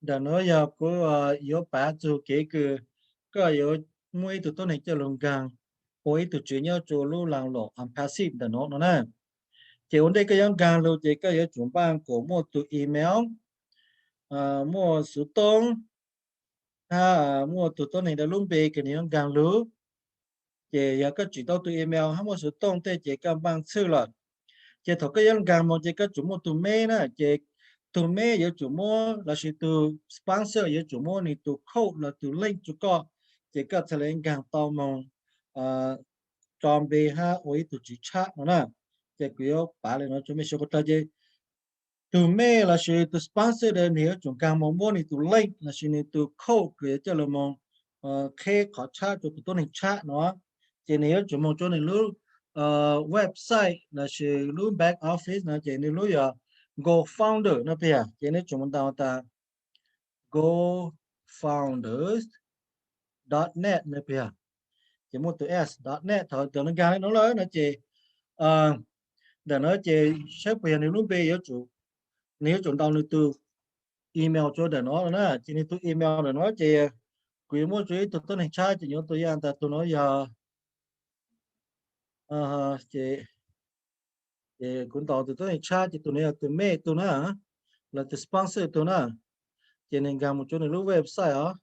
Ntawm no yog kuv yuav pav txug kev kws koj yuav muaj ib tug tuab neeg coj lug nkaag ua ib tug tswv nyob rua lub laag lom unpassive ntawm no no na. Ces ua ntej koj yuav nkaag lug ces koj yuav tsum npaaj kuas muaj tug email, muaj xuv tooj, hab muaj tug tuab neeg lub npe kws nwg yuav nkaag lug. Ces yog koj tsim tau tug email hab muaj xuv tooj tej ces koj npaaj txhwj lawm. Ces thaum koj yuav nkaag moog ces koj tsum muaj tug meb na, ces tug meb yuav tsum muab lossis tug sponsor yuav tsum muab nwg tug code los tug link rua koj, ces koj txhad le nkaag tau moog tso npe hab ua ib tug tswv tshab no na. Ces kuv yuav pav le no rua mej sawv daws taug ces tug mej lossis tug sponsor nwg yuav tsum nkaag moog muab nwg tug link lossis nwg tug code kws yuav coj lug moog qheb qhov tshab rua tug tuab neeg tshab no. Ces nwg yuav tsum moog rua nwg lub website lossis lub back office no ces nwg lub yog GoFounder no peb yog, ces nwg tsum moog ntaus tas GoFounders dot net no peb yog. Ces muaj tug s dot net, thaum tug nwg nkaag le no lawm no ces ntawm no ces saib puas yog nwg lub npe, nwg yuav tsum ntaus nwg tug email rua ntawm no na. Ces nwg tug email ntawm no ces kuv yuav muab rua ib tug tuab neeg tshab, ces yuav tau yam tas tug no yog, ces kuv ntaus tug tuab neeg tshab ces tug no yog tug mej tug na, los tug sponsor tug na. Ces nwg nkaag moog rua nwg lub website os.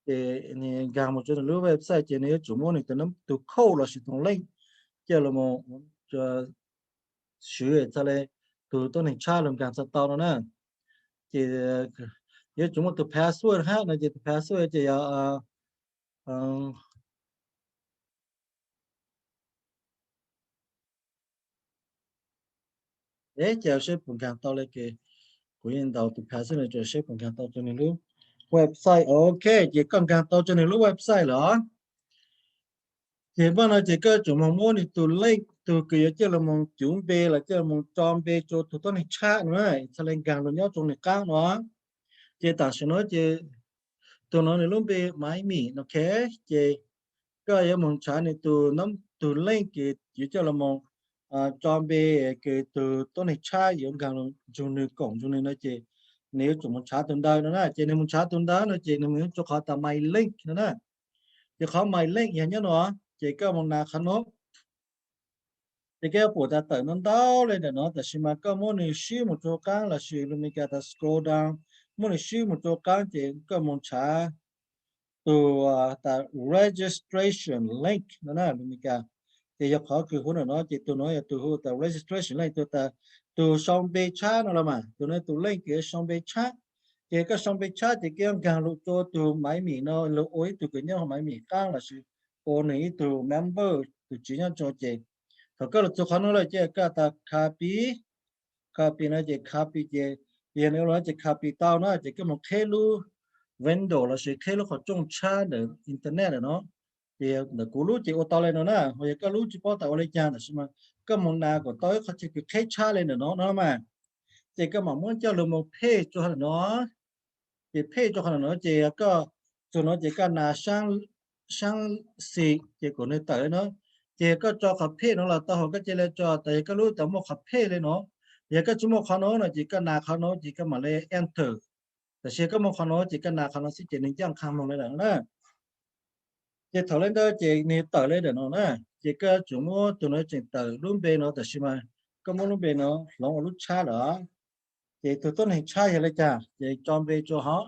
Ces nwg nkaag moog rua nwg lub website ces nwg yuav tsum muab nwg tug code lossis tug link coj lug moog swv txhad le tug tuab neeg tshab lug nkaag txhad tau no na. Ces yuav tsum muaj tug password hab no ces tug password ces yog es ces saib puas nkaag tau le, ces kuv yeej ntaus tug password no saib puas nkaag tau rua nwg lub website. Ok, ces koj nkaag tau rua nwg lub website lawm. Ces npaj no ces koj tsum moog muab nwg tug link, tug kws yuav coj lug moog cuv npe los coj lug moog tso npe rua tug tuab neeg tshab no na, txhad le nkaag lug nyob rua nwg qaab no. Ces tam sim no ces tug no nwg lub npe Maiv Mim no, ok. Ces koj yuav moog nrhav nwg tug, tug link kws yuav coj lug moog tso npe kws tug tuab neeg tshab yuav nkaag lug nrug nwg, koom nrug nwg no ces nwg yuav tsum moog nrhav tug ntawd no na. Ces nwg moog nrhav tug ntawd no ces nwg moog rua qhov tas My Link no na. Ces qhov My Link yog nyob no, ces koj moog nas qhov no. Ces koj yuav pum tas tawm ntau ntau le ntawm no, tam sim mas koj muab nwg swb moog rua qaab lossis lus Meskas tas scroll down, muab nwg swb moog rua qaab ces koj moog nrhav tug tas registration link no na, lus Meskas. Ces yog qhov kws hu ntawm no ces tug no yog tug hu tas registration link, tug tas tug sau npe tshab no los mas, tug no tug link kws sau npe tshab. Ces koj sau npe tshab ces koj yuav nkaag lug rua tug Maiv Mim no lug ua ib tug kws nyob Maiv Mim qaab lossis ua nwg ib tug member, tug tswv nyob rua ces thaum koj lug txug qhov no lawm ces koj tas copy, copy no ces copy ces yog nwg ua no ces copy tau na ces koj moog qheb lub window lossis qheb lub qhov rooj tshab ntawm internet ntawm no. Ces ntawm kuv lub ces ua tau le no na, ho yog koj lub tsi paub tas ua le caag tam sim mas koj moog nas kuas tau ib qhov chaw kws qheb tshab le ntawm no no mas. Ces koj mam muab coj lug moog paste rua qhov ntawm no. Ces paste rua qhov ntawm no ces koj txug no ces koj nas saab xis ces kuas nwg tawm le no. Ces koj tso qhov paste no los tau, ho koj ca le tso tas yog koj lub tas muaj qhov paste le no. Yog koj tsi muaj qhov no no ces koj nas qhov no ces koj mam le enter. Tam sim koj muaj qhov no ces koj nas qhov no xwb ces nwg caaj qha moog le lawm na. Ces thaum le ntawd ces nwg tawm le ntawm no na, ces koj tsum muab tug no tseem tawm lub npe no tam sim mas koj muab lub npe no hloov ua lub tshab lawm. Ces tug tuab neeg tshab yog le caag ces tso npe rua hov.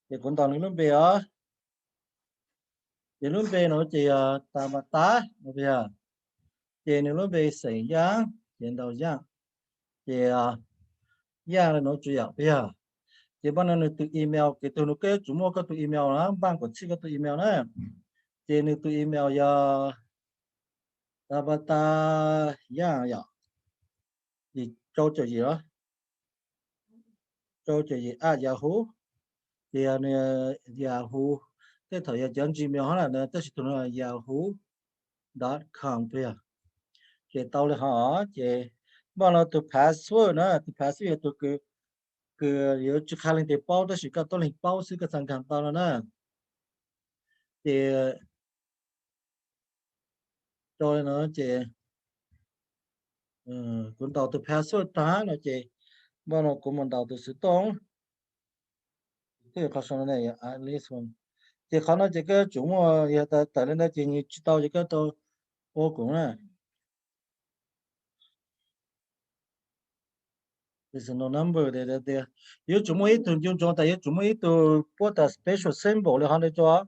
Ces kuv ntaus nwg lub npe os. Ces lub npe no ces yog Tabata no yog. Ces nwg lub npe xeem Yaab ces ntaus Yaaj. Ces Yaaj le no tsuas yom peb yog. Ces npaj no nwg tug email, ces tug no koj yuav tsum muaj koj tug email na, npaj kuas txhij koj tug email na. Ces nwg tug email yog Tabata Yaaj yom. Ces rau caum yim los, rau caum yim at Yahoo. Ces yog Yahoo, tej thaum yog cov Gmail hov na, tab sis tug no yahoo dot com peb yog. Ces tau le hov ces npaj no tug password na, tug password yog tug kws, kws yuav tsi qha leej twg paub tab sis koj tuab leeg paub xwb koj txhad nkaag tau no na. Ces rau le no ces kuv ntaus tug password taag no ces Npaj no kuv mus ntaus tus xov tooj. Qhov no, ces qhov no ces koj yuav tsum muaj, yog tawm li ntawd ces nws tsis tau ces koj tau ua kuv na. Tias yuav tsum muaj ib tug ncu ntsoov tas yuav tsum muaj ib tug puab tas special symbol li qhov ntawd rau.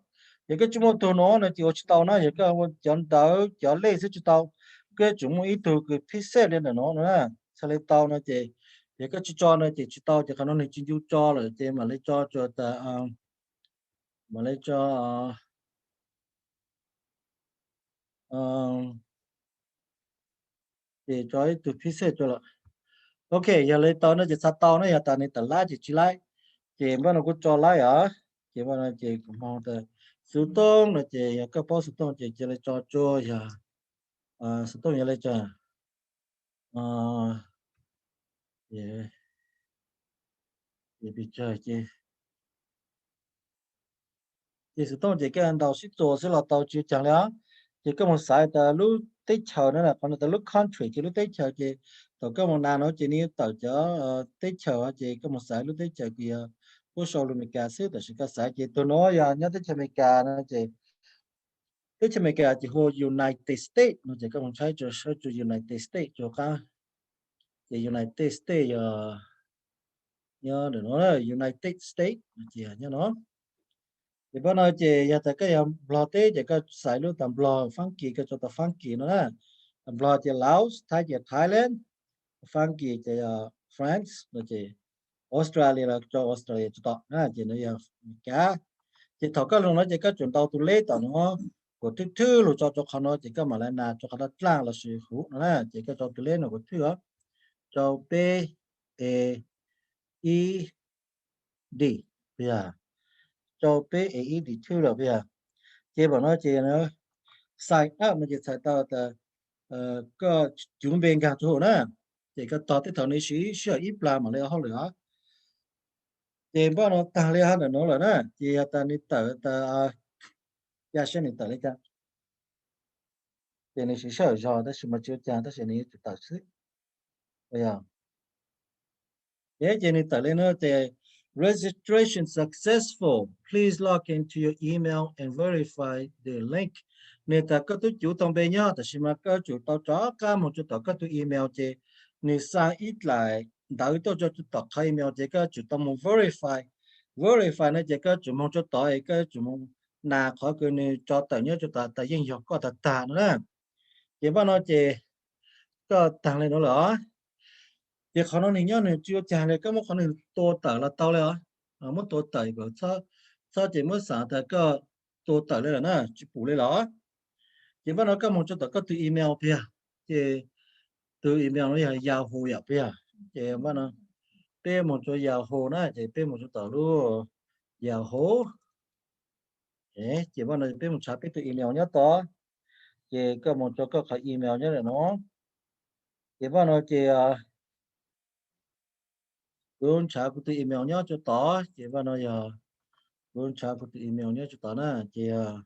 Yog koj tsis muaj tug no no ces ua tsis tau na, yog koj ua cov ntawv cov lej xwb tsis tau. Koj yuav tsum muaj ib tug kws phib xej li ntawm no no na, txhaj li tau no ces, yog koj tsis tso no ces tsis tau, ces qhov no nws tsis ncu tso lawm ces mam li tso tsuas tas, mam li tso ces tso ib tug phib xej rau lawm. Ok, yog li tau no ces txhaj tau na, yog tas nws tawm laib ces tsis laib. Ces npaj no kuv tso laib os, ces npaj no ces kuv hmoov tas xov tooj no ces yog koj paub xov tooj ces cia li tso tsuas yog xov tooj yog li cas. Ces xov tooj ces koj ntaus sib txuas xwb los tau tsis ua caag li os. Ces koj mus xaiv tas lub teb chaws no, qhov no tas lub country ces lub teb chaws ces thaum koj mus nas no ces nws yuav tawm cov teb chaws ces koj mus xaiv lub teb chaws kws yog puab sau lus Amelikas xwb, tam sim koj xaiv ces tug no yog nyob teb chaws Amelikas no ces teb chaws Amelikas ces hu ua United States no ces koj mus saib rua, saib rua United States rua qab. Ces United States yog nyob ntawm no, United States no ces nyob no. Ces npaj no ces yog tas koj yog Nplog teb ces koj xaiv lub tas Nplog, Faab Kis koj tso tas Faab Kis no na. Nplog ces Laos, Thaib ces Thailand, Faab Kis ces yog France no ces Australia los tso Australia tso tom na ces nws yog Amelikas. Ces thaum koj lug no ces koj tsum ntaus tus leb tom no, kuas thwj thwj lug tso rua qhov no ces koj mam li nas rua qhov dlaaj dlaaj lossis huv no na, ces koj tso tus leb no kuas thwj os, rau peb e ib dim, puas yog? Rau peb e ib dim thwj lawm puas yog? Ces npaj no ces sign up no ces txhais tau tas koj cuv npe nkaag rua huv na, ces koj tog teb thaum nws siv sij hawm ib plag mam li ua hauj lwm os. Ces npaj no taag li hab ntawm no lawm na, ces yog tas nws tawm tas, ca saib nws tawm li cas. Ces nws siv sij hawm zog tab sis mas tsis ua caag tab sis nws yuav tsum tawm xwb. Ces nws tawm li no ces registration successful, please log into your email and verify the link. Nws tas koj tub cuv tau npe nyob tab sis mas koj yuav tsum tau rov qab moog rua tom koj tug email ces nws xa ib dlaim ntawv tuaj rua tom qhov email ces koj yuav tsum tau moog verify. Verify no ces koj yuav tsum moog rua tod es koj yuav tsum moog nas qhov kws nws tso tawm nyob rua tod tas yeej yog koj tag tag no na. Ces npaj no ces koj taag li no lawm os. Ces qhov no nws nyob nws tsis ua caag li, koj muab qhov nws tua tawm los tau li os. Muab tua tawm, txhob ces muab xaav tas koj tua tawm li lawm na, tsis pum li lawm. Ces npaj no koj moog rua tom koj tug email puas yog? Ces tug email no yog Yahoo yom puas yog? Ces npaj no peb moog rua Yahoo na, ces peb moog rua tom lub Yahoo. Ces npaj no peb moog nrhav peb tug email nyob tod. Ces koj moog rua koj qhov email nyob ntawm no. Ces npaj no ces kuv nrhav kuv tug email nyob rua tod, ces npaj no yog kuv nrhav kuv tug email nyob rua tod na, ces yog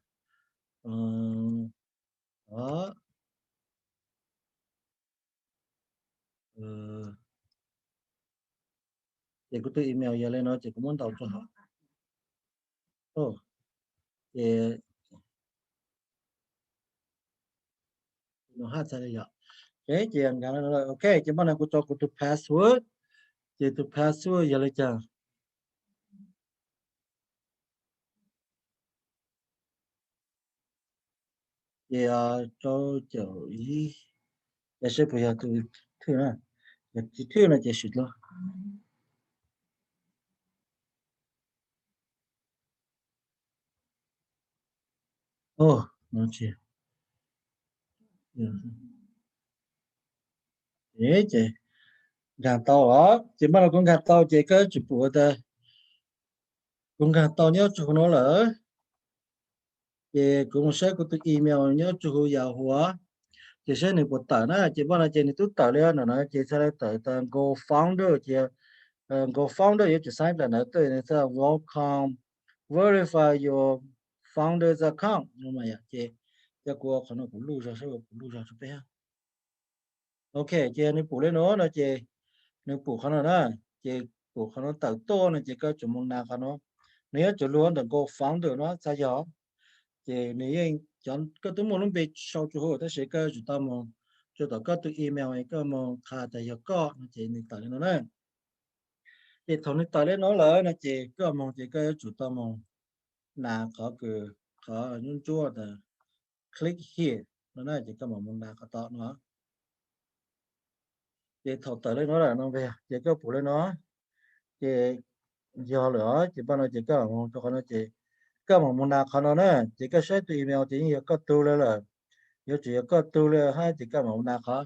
ces kuv tug email yog li no ces kuv muab ntaus rua hauv. Ces no hab txhad li yom. Ces, ok, ces npaj no kuv tso kuv tug password. Ces tug password yog li cas? Ces rau caum ib, ces saib puas yog tug thwj na, yog tsis thwj no ces sim dlua. Ces nkaag tau os, ces npaj no kuv nkaag tau ces koj yuav tsum pum tas kuv nkaag tau nyob rua huv no lawm. Ces kuv mus saib kuv tug email nyob rua huv Yahoo, ces saib nws puas tawm na. Ces npaj no ces nws tub tawm li no na, ces txhad li tawm tas GoFounder, ces GoFounder yuav tsum saib tas ntawd tuaj, nws txhad welcome, verify your founder's account no mas yom. Ces cov kuv ua qhov no kuv luj zog, saib kuv luj zog rua peb. Ok, ces nws pum li no no ces nws pum qhov no na, ces pum qhov no tawm tuaj no ces koj tsum mus nas qhov no. Nws yuav tsum lug ntawm GoFounder no txhaj yog, ces nws yeej, koj twb muaj lub npe sau tsu huv tab sis koj yuav tsum tau mus tsuas tom koj tus email koj mus qha tas yog koj no ces nws tawm li no na. Ces thaum nws tawm li no lawm no ces koj mus ces koj yuav tsum tau mus nas qhov kws, qhov ntsuab ntsuab tas click here no na, ces koj mam mus nas qhov tom no. Ces thaum tawm li no lawm no ces koj pum li no, ces yog lawm os, ces npaj no ces koj mus rau qhov no ces koj mam mus nas qhov no na, ces koj saib tus email ces yeej yog koj tug li lawm, yuav tsum yog koj tug li hab ces koj mam mus nas qhov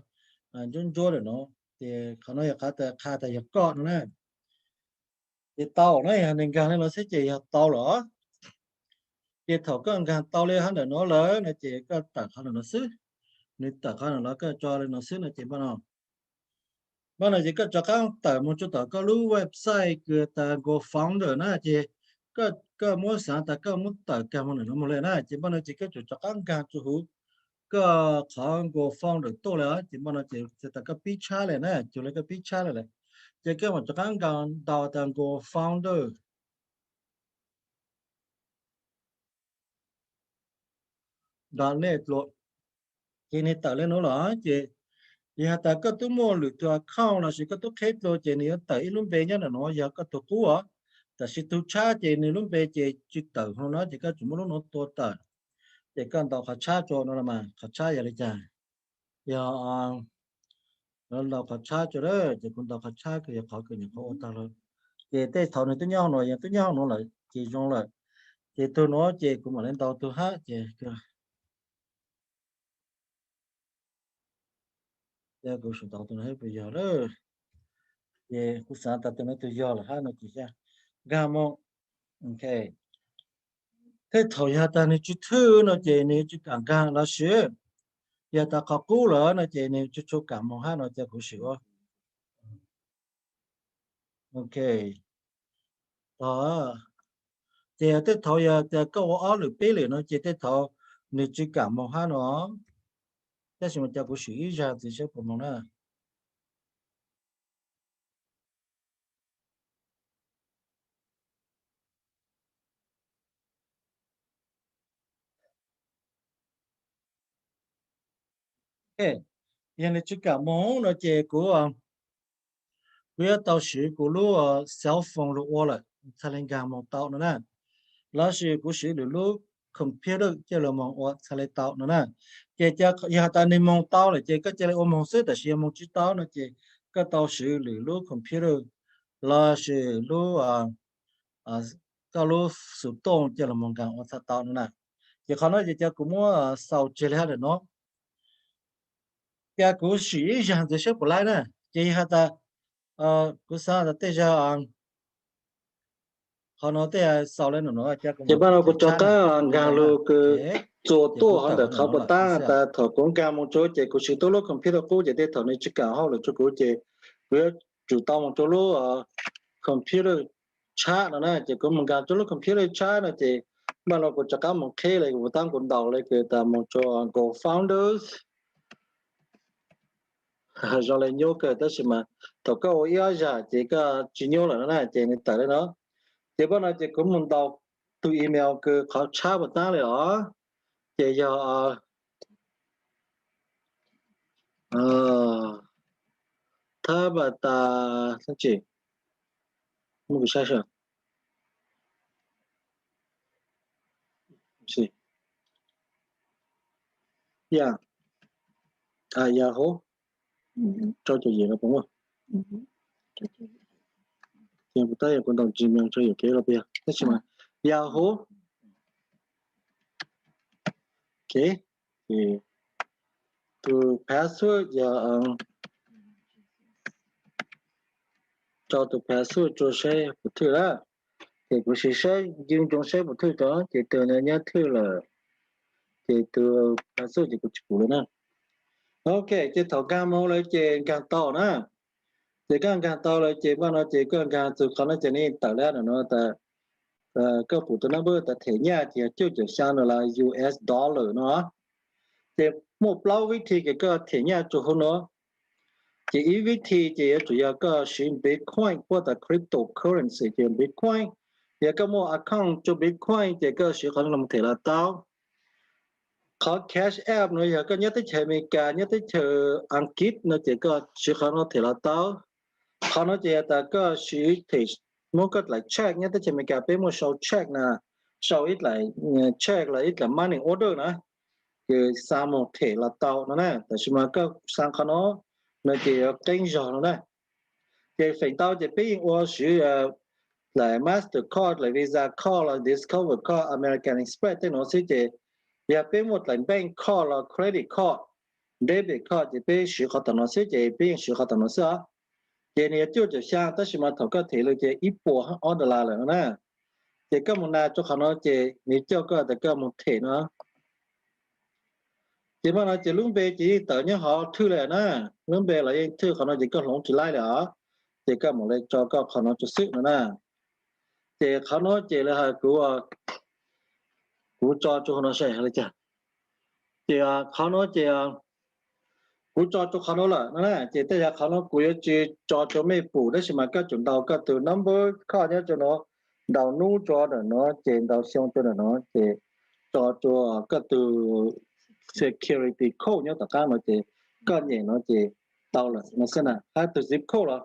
ntsuab ntsuab lawm no, ces qhov no yog qhov tas qha tas yog koj no na. Ces tau no yog nws nkaag li no xwb ces yog tau lawm. Ces thaum koj nkaag tau li hab ntawm no lawm no ces koj tawm qhov ntawm no xwb, nws tawm qhov ntawm no koj tso li no xwb no ces npaj no, npaj no ces koj rov qab tawm mus tsuas tom koj lub website kws tas GoFounder na, ces koj muab xaav tas koj muab tawm kag mus ntawm no mus li na, ces npaj no ces koj tsum rov qab nkaag tsu huv koj qhov GoFounder tuaj li, ces npaj no ces tas koj pib tshab li na, cuag li koj pib tshab li lawm, ces koj mam rov qab nkaag ntaus tas GoFounder dot net lawm. Ces nws tawm li no lawm ces yog has tas koj twb muaj lwm tus account lossis koj twb qheb dlua ces nws yuav tawm ib lub npe nyob ntawm no yog koj tug qub os. Tab sis tug tshab ces nws lub npe ces tsis tawm hauv no ces koj tsum muab lub no tua tawm. Ces koj ntaus qhov tshab rua no mas qhov tshab yog li cas? Yog ntaus qhov tshab rua, ces kuv ntaus qhov tshab kws yog qhov kws nyuam qhuav ua tag lawm. Ces tej thaum nws twb nyob hauv no, yog twb nyob hauv no lawm ces zoo lawm. Ces tug no ces kuv mam li ntaus tug hab ces kuv sim ntaus tus no puas yog lawm. Ces kuv xaav tas tus no tus yog lawm hab no ces nkaag mus. Ok, tej thaum yog tas nws tsis thwj no ces nws tsis kam nkaag lossis yog tas qhov qub lawm no ces nws tsis tshua kam mus hab no ces kuv sim ua. Ok, ces tej thaum yog tas koj ua ob lwm peb lwm no ces tej thaum nws tsis kam mus hab no. Tab sis mas cov kuv sim ib zag ntxiv saib puas mus na. Yog nws tsis kam mus no ces kuv, kuv yuav tau siv kuv lub cell phone lug ua lawm txhaj le nkaag mus tau no na. Lossis kuv siv lwm lub computer coj lug moog ua txhaj le tau no na. Ces yog has tas nws moog tau lawm ces koj ca le ua moog xwb, tab sis yog moog tsis tau no ces koj tau siv lwm lub computer lossis lub, koj lub xov tooj coj lug moog nkaag ua txhaj tau no na. Ces qhov no ces cov kuv muab xaus tseg li hab ntawm no. Ces kuv sim ib zag ntxiv saib puas laib na. Ces yog has tas, kuv xaav tas tej zag, qhov no tej xaus li no no ces npaj no kuv rov qab nkaag lug kws txuas tuaj hov ntawm qhov puas tab tas thaum kuv nkaag mus tsuas ces kuv siv tau lub computer qub ces tej thaum nws tsis kam hauj lwm rua kuv ces kuv yuav tsum tau mus rua lub computer tshab no na. Ces kuv mus nkaag rua lub computer tshab no ces npaj no kuv rov qab mus qheb li kuv puas tab kuv ntaus li kws tas mus rua GoFounders. Zoo le nyuaj kawg tab sis mas thaum koj ua ib ob zag ces koj tsis nyuaj lawm no na, ces nws tawm li no. Ces npaj no ces kuv mus ntaus tus email kws qhov tshab puas tab li os. Ces yog thab pas tas, muab kuv saib saib. Yahoo, rau caum yim los puas muaj? Ces kuv tab yog kuv ntaus Gmail rau yam kev los puas yog? Tab sis mas Yahoo, ok, tus password yog, rau tus password rua saib puas thwj lawm. Ces kuv sim saib ncoo ncoo saib puas thwj rau, ces tus no nyab thwj lawm. Ces tus password ces kuv tsis pum lawm na. Ok, ces thaum nkaag mus lawm ces nkaag tau na. Ces koj nkaag tau lawm ces npaj no ces koj nkaag txug qhov no ces nws tawm li no tas koj pum tus number tas them nyaj ces yog cuaj caum xyaa dollar, U S dollar no. Ces muaj plaub vib thi kws koj them nyaj rua huv no. Ces ib vib thi ces yuav tsum yog koj siv Bitcoin puab tas cryptocurrency ces Bitcoin. Yog koj muaj account rua Bitcoin ces koj siv qhov no los them los tau. Qhov Cash App no yog koj nyob teb chaws Amelikas, nyob teb chaws Askiv no ces koj siv qhov no them los tau. Qhov no ces yog tas koj siv them, muab koj dlaim check, nyob teb chaws Amelikas peb muaj sau check na, sau ib dlaim check los ib dlaim money order na, ces xa moog them los tau no na. Tab sis mas koj xa qhov no, no ces yuav qeeb zog no na. Ces feem ntau ces peb yeej ua siv dlaim Mastercard, dlaim Visa card los Discover card, American Express tej no xwb ces yog peb muaj dlaim bank card los credit card, debit card ces peb siv qhov tom no xwb ces peb yeej siv qhov tom no xwb os. Ces nws yog cuaj caum xyaa tab sis mas thaum koj them lawm ces ib puas ob dollar lawm no na. Ces koj mus nas rua qhov no ces nws coj koj tas koj mus them no. Ces mas no ces lub npe ces yeej tawm nyob hov thwj lawm na, lub npe los yeej thwj qhov no ces koj hloov tsis laib lawm os. Ces koj mam li tso koj qhov no rua xwb no na. Ces qhov no ces lawv hais kuv, kuv tso rua qhov no saib li cas. Ces qhov no ces kuv tso rua qhov no lawm no na, ces tej zaum qhov no kuv yuav tsis tso rua mej pum tab sis mas koj tsum ntaus koj tug number card nyob rua no, ntaus nub rua ntawm no ces ntaus xyoo rua ntawm no ces tso rua koj tug security code nyob tom qaab no ces koj nyem no ces tau lawm no xwb na. Hab tug zip code los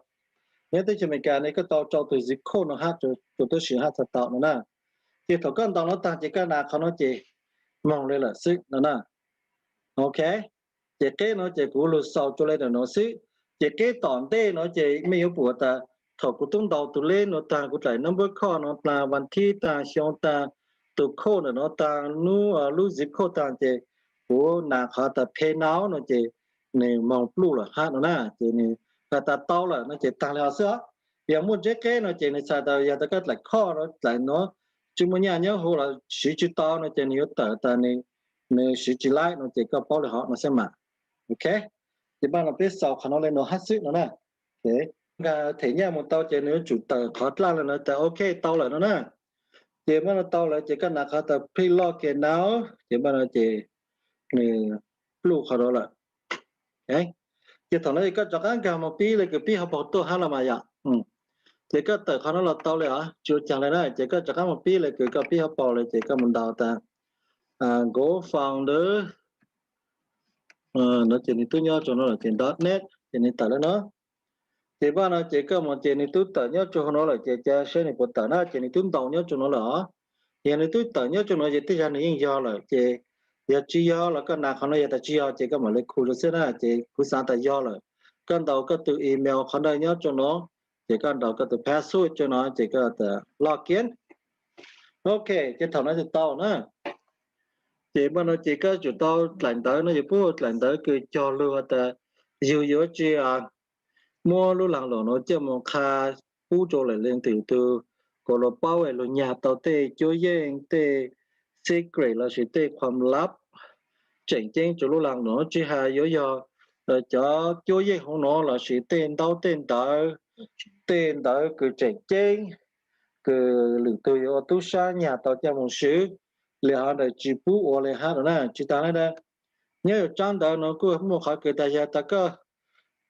nyob teb chaws Amelikas ne koj tau tso tug zip code no hab tsuas tub sim hab txhaj tau no na. Ces thaum koj ntaus no taag ces koj nas qhov no ces moog le lawm xwb no na. Ok, ces qeb no ces kuv lug xaus rua le ntawm no xwb. Ces qeb tom ntej no ces mej yuav pum tas thaum kuv tub ntaus tug leb no taag, kuv dlaim number card no taag, vas thib taag, xyoo taag, tug code ntawm no taag, nub lub zip code taag ces kuv nas qhov tas pay now no ces nwg moog pluj lawm hab no na. Ces nwg has tas tau lawm no ces taag le hov xwb os. Yog muaj ntse qeb no ces nwg txhais tas yog tas koj dlaim card no dlaim no tsis muaj nyaj nyob huv los siv tsis tau no ces nwg yuav tawm tas nwg siv tsis laib no ces koj paub le hov no xwb mas. Ok, ces npaj no peb xaus qhov no le no hab xwb no na. Them nyaj moog tau ces nwg yuav tsum tawm qhov dlaj le no tas ok tau lawm no na. Ces npaj no tau lawm ces koj nas qhov tas please log in now ces npaj no ces nwg pluj qhov no lawm. Ces thaum no ces koj rov qaab nkaag moog pib le kws pib hauv paug tuaj hab los mas yom. Ces koj tawm qhov no los tau le os, tsis ua caag le na. Ces koj rov qaab moog pib le kws koj pib hauv paug le ces koj moog ntaus tas GoFounder no ces nwg tub nyob rua no lawm ces dot net ces nwg tawm le no. Ces npaj no ces koj moog ces nwg tub tawm nyob rua huv no lawm ces ca saib nwg puas tawm na. Ces nwg tub ntaus nyob rua no lawm os. Yog nwg tub tawm nyob rua no ces tej zag nwg yeej yog lawm ces yog tsis yog los koj nas qhov no, yog tas tsis yog ces koj mam le khu rua xwb na. Ces kuv xaav tas yog lawm, koj ntaus koj tug email qhov ntawd nyob rua no, ces koj ntaus koj tug password rua no ces koj tas log in. Ok, ces thaum no ces tau na. Ces npaj no ces koj tsum tau dlaim ntawv no, yog puab dlaim ntawv kws cog lug has tas yug yuav tsis muab lub laag luam no coj moog qha pub rua lwm leej twg tug, kuas lug paub es lug nyag tau tej cuab yeej, tej secret lossis tej khuam lab tseem ceeb rua lub laag luam no, tsis has yuav yog cov cuab yeej hauv no lossis tej ntaub tej ntawv, tej ntawv kws tseem ceeb kws lwm tug yuav ua tub sab nyag tau coj moog swv, le hov ntawd tsis pub ua le hab no na. Tsis taag le ntawd, nyob yuav tsaab ntawv no kuj muaj qhov kws tas yog tas koj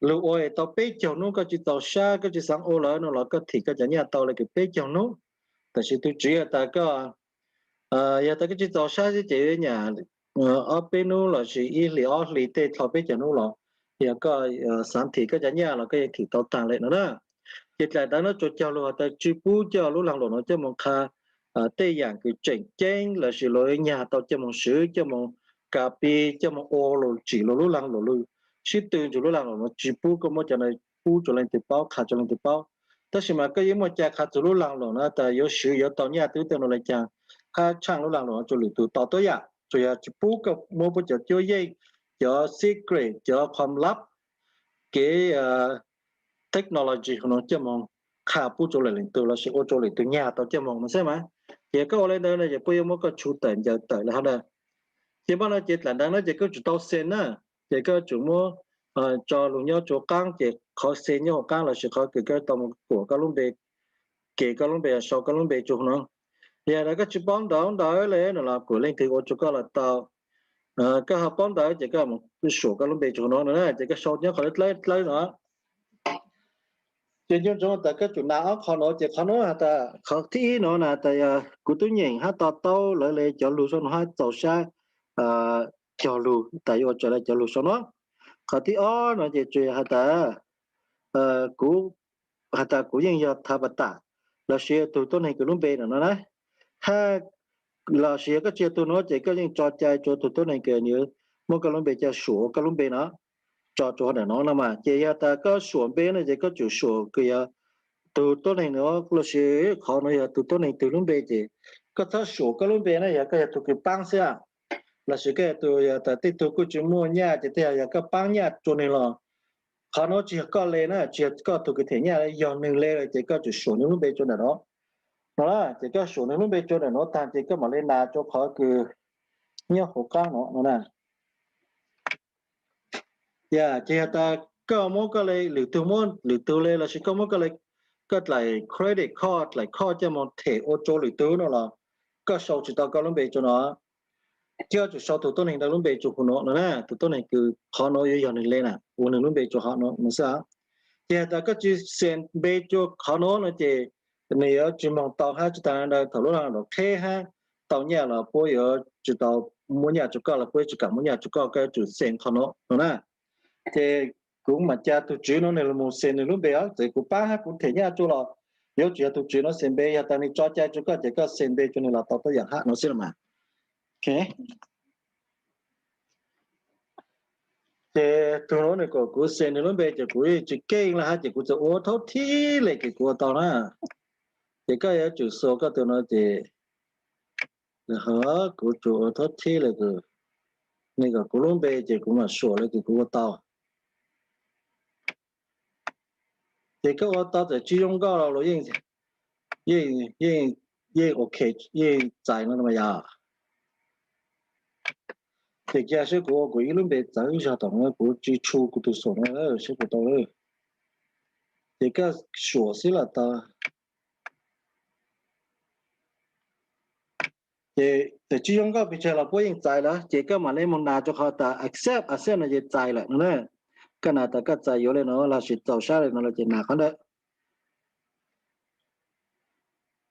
lug ua es tau peb caug nub koj tsis txaus sab koj tsis xaav ua lawm no los koj thim koj cov nyaj tau le kws peb caug nub. Tab sis tug tswv yog tas koj, yog tas koj tsis txaus sab xwb ces nyam ob peb nub lossis ib hlis ob hlis tej dlhau peb caug nub los yog koj xaav thim koj cov nyaj los koj yeej thim tau taag le no na. Ces dlaim ntawv no tsuas cog lug has tas tsis pub coj lub laag luam no coj moog qha tej yaam kws tseem ceeb lossis luas nyag tau coj moog swv, coj moog copy, coj moog ua lug tsim luas lub laag luam lug sib tw ntsuas lub laag luam no tsis pub koj muab cov ntawd pub rua leej twg paub, qha rua leej twg paub. Tab sis mas koj yeej muaj cai qha txug lub laag luam no tas yuav swv yuav tau nyaj twg tej no le caag, hab tshaaj lub laag luam no rua lwm tug tau tuab yaam, tsuas yog tsis pub koj muab puab cov cuab yeej, cov secret, cov khuam lab, kev technology no coj moog qha pub rua lwm leej twg lossis ua rua lwm tug nyag tau coj moog no xwb mas. Ces koj ua le ntawd no ces puab yuav muab koj tshu tawm ncaws tawm le hov ntawd. Ces npaj no ces dlaim ntawv no ces koj tsum tau send na. Ces koj tsum muab tso lug nyob rua qaab, ces qhov send nyob huv qaab lossis qhov kws koj tau moog kuam koj lub npe, kev koj lub npe, sau koj lub npe rua huv no. Yog tas koj tsis paub ntawv ntawd le no los kuam leej twg ua rua koj los tau. Koj ho paub ntawv ces koj moog suam koj lub npe rua huv no na, ces koj sau nyob qhov dlawb dlawb no. Ces nco ntsoov tas koj tsum nas ob qho no, ces qhov no has tas qhov thib ib no na tas yog kuv tub nyeem hab to taub lawv le cov lug sau no hab txaus sab cog lug tas yuav ua raws le cov lug sau no. Qhov thib ob no ces tsuas has tas kuv, has tas kuv yeej yog tha pa tam lossis tug tuab neeg kws lub npe no na, hab lossis yog koj tsi yog tug no ces koj yeej tso cai rua tug tuab neeg kws nws muab koj lub npe coj suam koj lub npe no tso rua ntawm no no mas. Ces yog tas koj suam npe no ces koj tsum suam kws yog tug tuab neeg no lossis qhov no yog tug tuab neeg twg lub npe ces koj txhob suam koj lub npe na yog koj yog tug kws paab xwb. Lossis koj yog tug yog tas tej tug kuj tsi muaj nyaj ces tej yog koj paab nyaj rua nwg los qhov no tsi yog koj le na, tsi yog koj tug kws them nyaj, yog nwg le lawm ces koj tsum suam nwg lub npe rua ntawm no no na. Ces koj suam nwg lub npe rua ntawm no taag ces koj mam le nas rua qhov kws nyob huv qaab no no na. Yog ces yog tas koj muab koj le, lwm tug muab lwm tug le lossis koj muab koj le, koj dlaim credit card, dlaim card coj moog them ua rua lwm tug no los koj sau tsi tau koj lub npe rua no. Koj tsum sau tug tuab neeg ntawd lub npe rua huv no no na, tug tuab neeg kws qhov no yuav yog nwg le na, ua nwg lub npe rua qhov no no xwb. Ces has tas koj tsi send npe rua qhov no no ces nwg yuav tsi moog tau hab tsi taag ntawd thaum lub no los qheb hab tau nyaj los puab yuav tsi tau muab nyaj rua koj los puab yuav tsi kam muab nyaj rua koj, koj yuav tsum send qhov no no na. Ces kuv mam ca tug tswv no nwg los send nwg lub npe os, txawm kuv paab hab kuv them nyaj rua los yuav tsum yog tug tswv no send npe, yog tas nwg tso cai rua koj ces koj send npe rua nwg los tau tuab yaam hab no xwb los mas. Ces tug no nwg kom kuv send nwg lub npe ces kuv yeej tsi keej le hab ces kuv txawm ua thaub thib le kws kuv ua tau na. Ces koj yuav tsum xua koj tug no ces, ho kuv tsuas ua thaub thib le kws nwg kom kuv lub npe ces kuv mam suam le kws kuv ua tau. Ces koj ua tau txawm tsi zoo nkauj los luas yeej, yeej, yeej ok, yeej txais no mas yog. Ces cia saib kuv ua kuv ib lub npe txawv zog tom no, kuv tsi tshu kuv tug xum no saib puas tau. Ces koj suam xwb los tau. Ces txawm tsi zoo nkauj pes tsawg los puab yeej txais lawm, ces koj mam le moog nas rua qhov tas accept, accept no ces txais lawm no na. Koj nas tas koj txais yuav le no lossis txaus sab le no lawm ces nas qhov ntawd.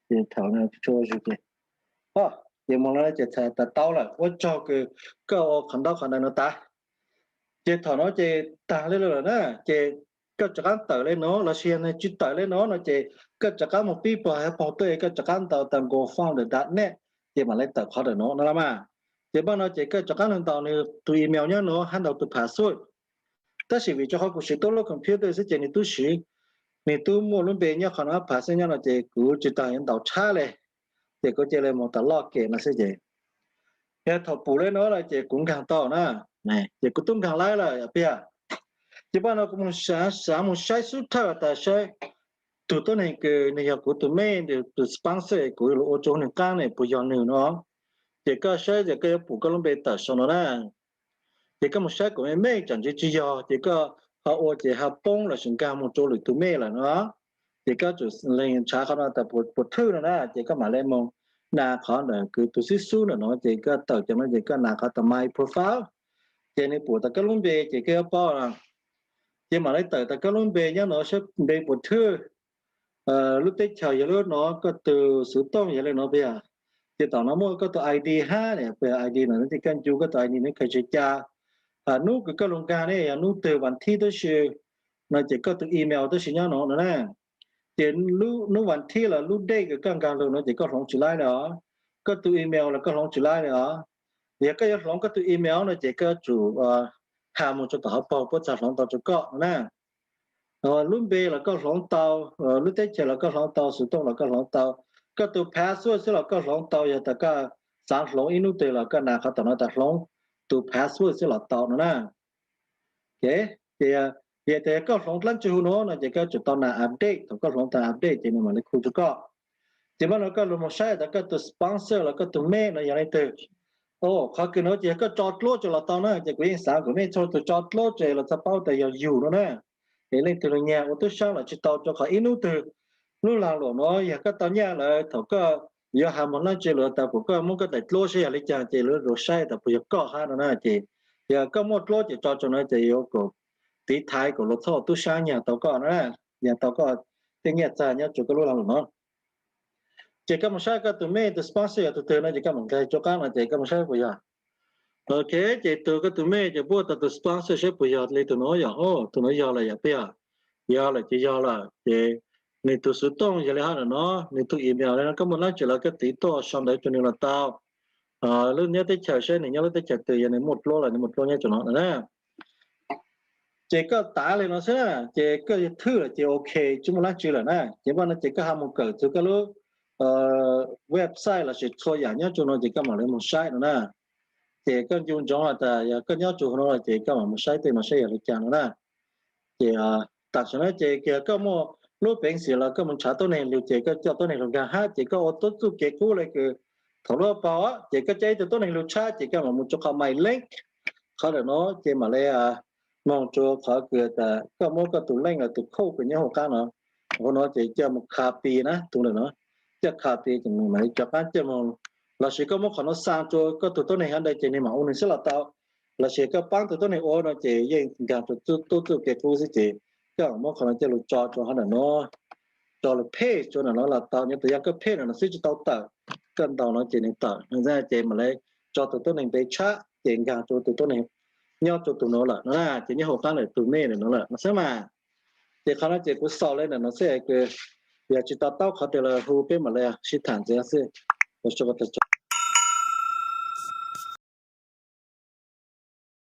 Ces thaum no, ces moog no ces txhais tas tau lawm, ua tsaug kws koj ua qhov ntaub qhov ntawd no tas. Ces thaum no ces taag le lawm na, ces koj rov qaab tawm le no lossis yog nwg tsi tawm le no no ces koj rov qaab moog pib pog hab paug tuaj, koj rov qaab ntaus tas GoFund dot net, ces mam le tawm qhov ntawm no no los mas. Ces npaj no ces koj rov qaab lug ntaus nwg tug email nyob no hab ntaus tug password. Tab sis vim rua qhov kuv siv tuab lub computer xwb ces nwg tub siv, nwg tub muaj lub npe nyob qhov no, password nyob no ces kuv tsi taag yuav ntaus tshab le. Ces kuv cia le moog tas log in no xwb ces, yog thaum pum le no lawm ces kuv nkaag tau na, ces kuv tub nkaag laib lawm piag. Ces npaj no kuv moog xaav, xaav moog saib xub thawj tas saib tug tuab neeg kws nwg yog kuv tug mej, tug sponsor kuv lug ua rua nwg qaab ne puas yog nwg no. Ces koj saib ces koj yuav pum koj lub npe tawm sau no na. Ces koj moog saib kuv mej mej tseem tsi tsi yog ces koj ho ua ces ho poob lossis nkaag moog rua lwm tug mej lawm no. Ces koj tsum lees ntshaw qhov no tas puas thwj no na, ces koj mam le moog nas qhov ntawm kws tug xib xub ntawm no ces koj tawm cov no ces koj nas qhov tas my profile. Ces nws pum tas koj lub npe ces koj yuav paub. Ces mam le tawm tas koj lub npe nyob no saib npe puas thwj, lub teb chaws yog lub no, koj tug xuv tooj yog le no piag. Ces tom no muaj koj tug ID hab ne, ID no ces koj ncu koj tug ID nws khaws tsi ca. Nub kws koj lug nkaag ne yog nub twg vas thib tab sis no ces koj tug email tab sis nyob no no na. Ces nub vas thib los lub date kws koj nkaag lug no ces koj hloov tsi laib le os. Koj tug email los koj hloov tsi laib le os. Yog koj yuav hloov koj tug email no ces koj tsum has moog rua tom hauv paug puab txhaj hloov tau rua koj no na. Lub npe los koj hloov tau, lub teb chaws los koj hloov tau, xuv tooj los koj hloov tau, koj tug password xwb los koj hloov tau, yog tas koj xaav hloov ib nub twg los koj nas qhov tom no tas hloov tug password xwb los tau no na. Ces, ces yog tas koj hloov dlaab tsi hu no no ces koj tsum tau nas update, thaum koj hloov tas update ces nws mam li khu rua koj. Ces npaj no koj lug moog saib tas koj tug sponsor los koj tug mej no yog leej twg. Qhov kws no ces yog koj tso dluab tsi los tau na, ces kuv yeej xaav kuv mej txhua tug tso dluab tsi los txhaj paub tas yog yug no na. Es leej twg lug nyag ua tub sab los tsi tau rua qhov ib nub twg lub lag luam no yog koj tau nyaj lawm thaum koj yuav has moog dlaab tsi lawm tas kuas koj muab koj daim dluab saib yog le caag ces lawv lug saib tas puas yog koj hab no na. Ces yog koj muaj dluab ces tso rua no ces yuav kom tiv thaiv kom luag txhob ua tub sab nyag tau koj na. yog tau koj tej nyiaj txag nyob rua koj lub lag lug no. Ces koj mus saib koj tus mail tus sponsor yog tus twg no ces koj mus nkag rua qab no ces koj mus saib puas yog. Ok, ces tus koj tus mail ces pub tau tus sponsor saib puas yog li tus nuav yog, o, tus nuav yog lawm yom, puas yog? Yog lawm ces yog lawm ces nws tus xuv tooj yog li hab ntawm no, nws tus email li no, koj muaj dlaab tsi lawm koj tiv tuaj sau ntawv rua nws los tau. Lub nyob teb chaws saib nws nyob lub teb chaws twg, yog nws muaj dluab lawm nws muaj dluab nyob rua no na. Ces koj tav li no xwb na, ces koj yog thwj lawm ces ok, tsi muaj dlaab tsi lawm na. Ces muaj no ces koj ha mus kawm txug koj lub website lossis txhua yam nyob rua no ces koj mam li mus saib no na. Ces koj ncu ntsoov has tas yog koj nyob rua huv no ces koj mam mus saib tej no saib yog li cas no na. Ces tam sim no ces koj muaj lub peev xwm los koj mus nrhav tuab neeg lug ces koj coj tuab neeg lug nkaag hab ces koj ua tub txuj kev qub le kws thaum lub paug ces koj coj ib tug tuab neeg lug tshab ces koj mam mus rua qhov my link, qhov ntawm no ces mam li moog rua qhov kws tas koj muab koj tus link los tus code kws nyob huv qab no, huv no ces coj mus copy na, tus ntawm no coj copy ces nws mam li rov qab coj moog, lossis koj muab qhov no xa rua koj tug tuab neeg hab ntawd ces nws mam ua nws xwb los tau, lossis koj paab tug tuab neeg ua no ces yeej nkaag rua tub txuj kev qub xwb ces koj muab qhov no coj lug tso rua hab ntawm no, tso lug paste rua ntawm no los tau, nyob tas yog koj paste ntawm no xwb tsi tau tawm, koj ntaus no ces nws tawm no ces mam li tso tug tuab neeg npe tshab ces nkaag rua tug tuab neeg nyob rua tug no lawm no na, ces nyob huv qab ntawm tug mail ntawm no lawm no xwb mas. Ces qhov no ces kuv xaus le ntawm no xwb, yog tsi to taub qhov twg los hu peb mam li sib tham ntxiv xwb.